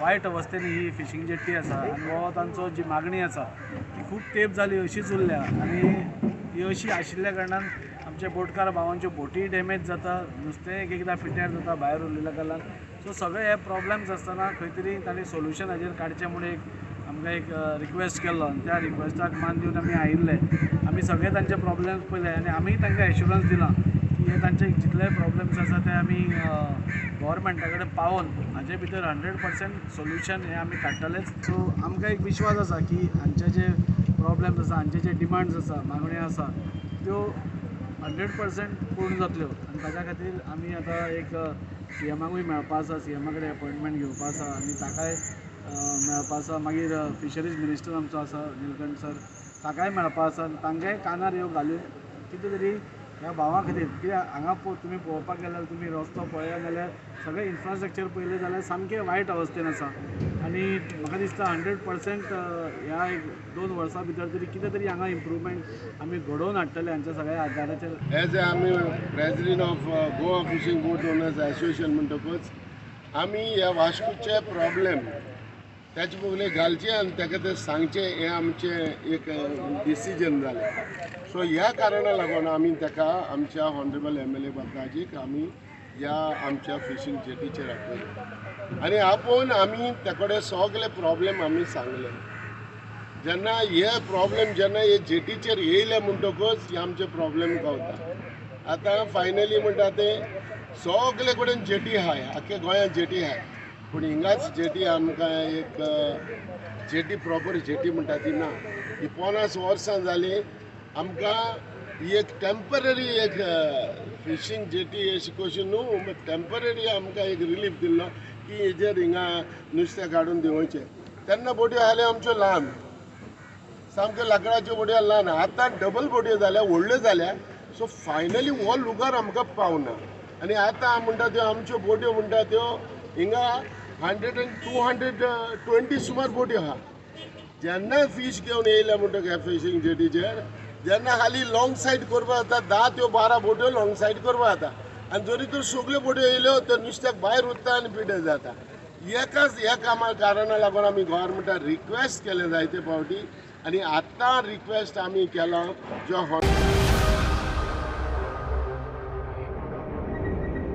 वायट अवस्थेन ही fishing jetty आसा आनी हो तांचो जी मागणी आसा ती खूब तेंप जाली अशीच उरल्या आनी ती अशी आशिल्ल्या कारणान आमचे बोटकार भावांच्यो बोटीय डॅमेज जाता, नुस्तें एक एकदां फिट्यार जाता भायर उरलेल्या कारणान. सो सगळे हे प्रॉब्लम्स आसतना खंय तरी तांणी सोल्युशन हाजेर काडचें म्हूण एक आमकां एक रिक्वेस्ट केल्लो आनी त्या रिक्वेस्टाक मान दिवन आमी आयिल्ले. आमी सगळे तांचे प्रॉब्लम्स पळयले आनी आमी तांकां एश्युरन्स दिलां की हे तांचे जितले प्रॉब्लम्स आसा ते आमी गव्हर्मेंटा कडेन पावोवन हाजे भितर 100% सोल्युशन हें आमी काडटलेच. सो आमकां एक विश्वास आसा की हांचे जे प्रॉब्लम्स आसा, हांचे जे डिमांड्स आसा, मागण्यो आसा, त्यो 100% पूर्ण जातल्यो आनी ताच्या खातीर आमी आतां एक सीएमाकूय मेळपा आसा, सीएमा कडेन अपॉयंटमेंट घेवपा आसा आनी ताकाय मेळपा आसा. मागीर फिशरीज मिनिस्टर आमचो आसा निलकंठ सर, ताकाय मेळपा आसा आनी तांच्याय कानार ह्यो घालून कितें तरी ह्या भावां खातीर, कित्याक हांगा तुमी पळोवपाक गेल्यार, तुमी रस्तो पळयात जाल्यार सगळें इन्फ्रास्ट्रक्चर पळयलें जाल्यार सामकें वायट अवस्थेन आसा आनी म्हाका दिसता 100% ह्या एक 2 वर्सां भितर तरी कितें तरी हांगा इम्प्रूवमेंट आमी घडोवन हाडटले हांच्या सगळ्या आदाराचेर. एज आमी president of Goa fishing boat owners association म्हणटकूच आमी ह्या वास्कोचे प्रॉब्लेम ताचे बगले घालचे आनी ताका ते सांगचें हें आमचें एक डिसिजन जालें. सो ह्या कारणा लागून आमी ताका आमच्या ऑनरेबल एमएलए बाबदाजीक आमी ह्या आमच्या फिशींग जेटीचेर आपयलें आनी आपोवन आमी त्या कडेन सगळे प्रॉब्लेम आमी सांगले. जेन्ना हे प्रॉब्लेम जेन्ना हे जेटीचेर येयले म्हणटकूच हे आमचे प्रॉब्लेम गावता. आतां फायनली म्हणटा ते सगळे कडेन जेटी आहाय, आख्खे गोंयांत जेटी आहाय, पूण हिंगाच जेटी आमकां एक जेटी प्रॉपर जेटी म्हणटा ती ना. ही 50 वर्सां जालीं आमकां ही एक टेम्पररी एक फिशींग जेटी अशी कशी न्हू, टेम्पररी आमकां एक रिलीफ दिल्लो की हेजेर हिंगा नुस्तें काडून देंवोवचें. तेन्ना बोट्यो आहल्यो आमच्यो ल्हान, सामक्यो लांकडाच्यो बोट्यो ल्हान, आतां डबल बोट्यो जाल्या, व्हडल्यो जाल्या. सो फायनली हो लुगार आमकां पावना आनी आतां म्हणटा त्यो आमच्यो बोट्यो म्हणटा त्यो हिंगा 100 आनी 220 सुमार बोट्यो आहा. जेन्ना फीश घेवन येयले म्हणटकीर फिशींग जेटीचेर जेन्ना हाली लॉंग सायड करपा जाता, 10 त्यो 12 बोट्यो लॉंग सायड करपा जाता आनी जरी तर सगल्यो बोट्यो येयल्यो तर नुस्त्याक भायर उरता आनी पिड्ड्यार जाता. एकाच ह्या कामा कारणा लागून आमी गव्हर्मेंटाक रिक्वेस्ट केलें जायते फावटी आनी आतां रिक्वेस्ट आमी केलां जो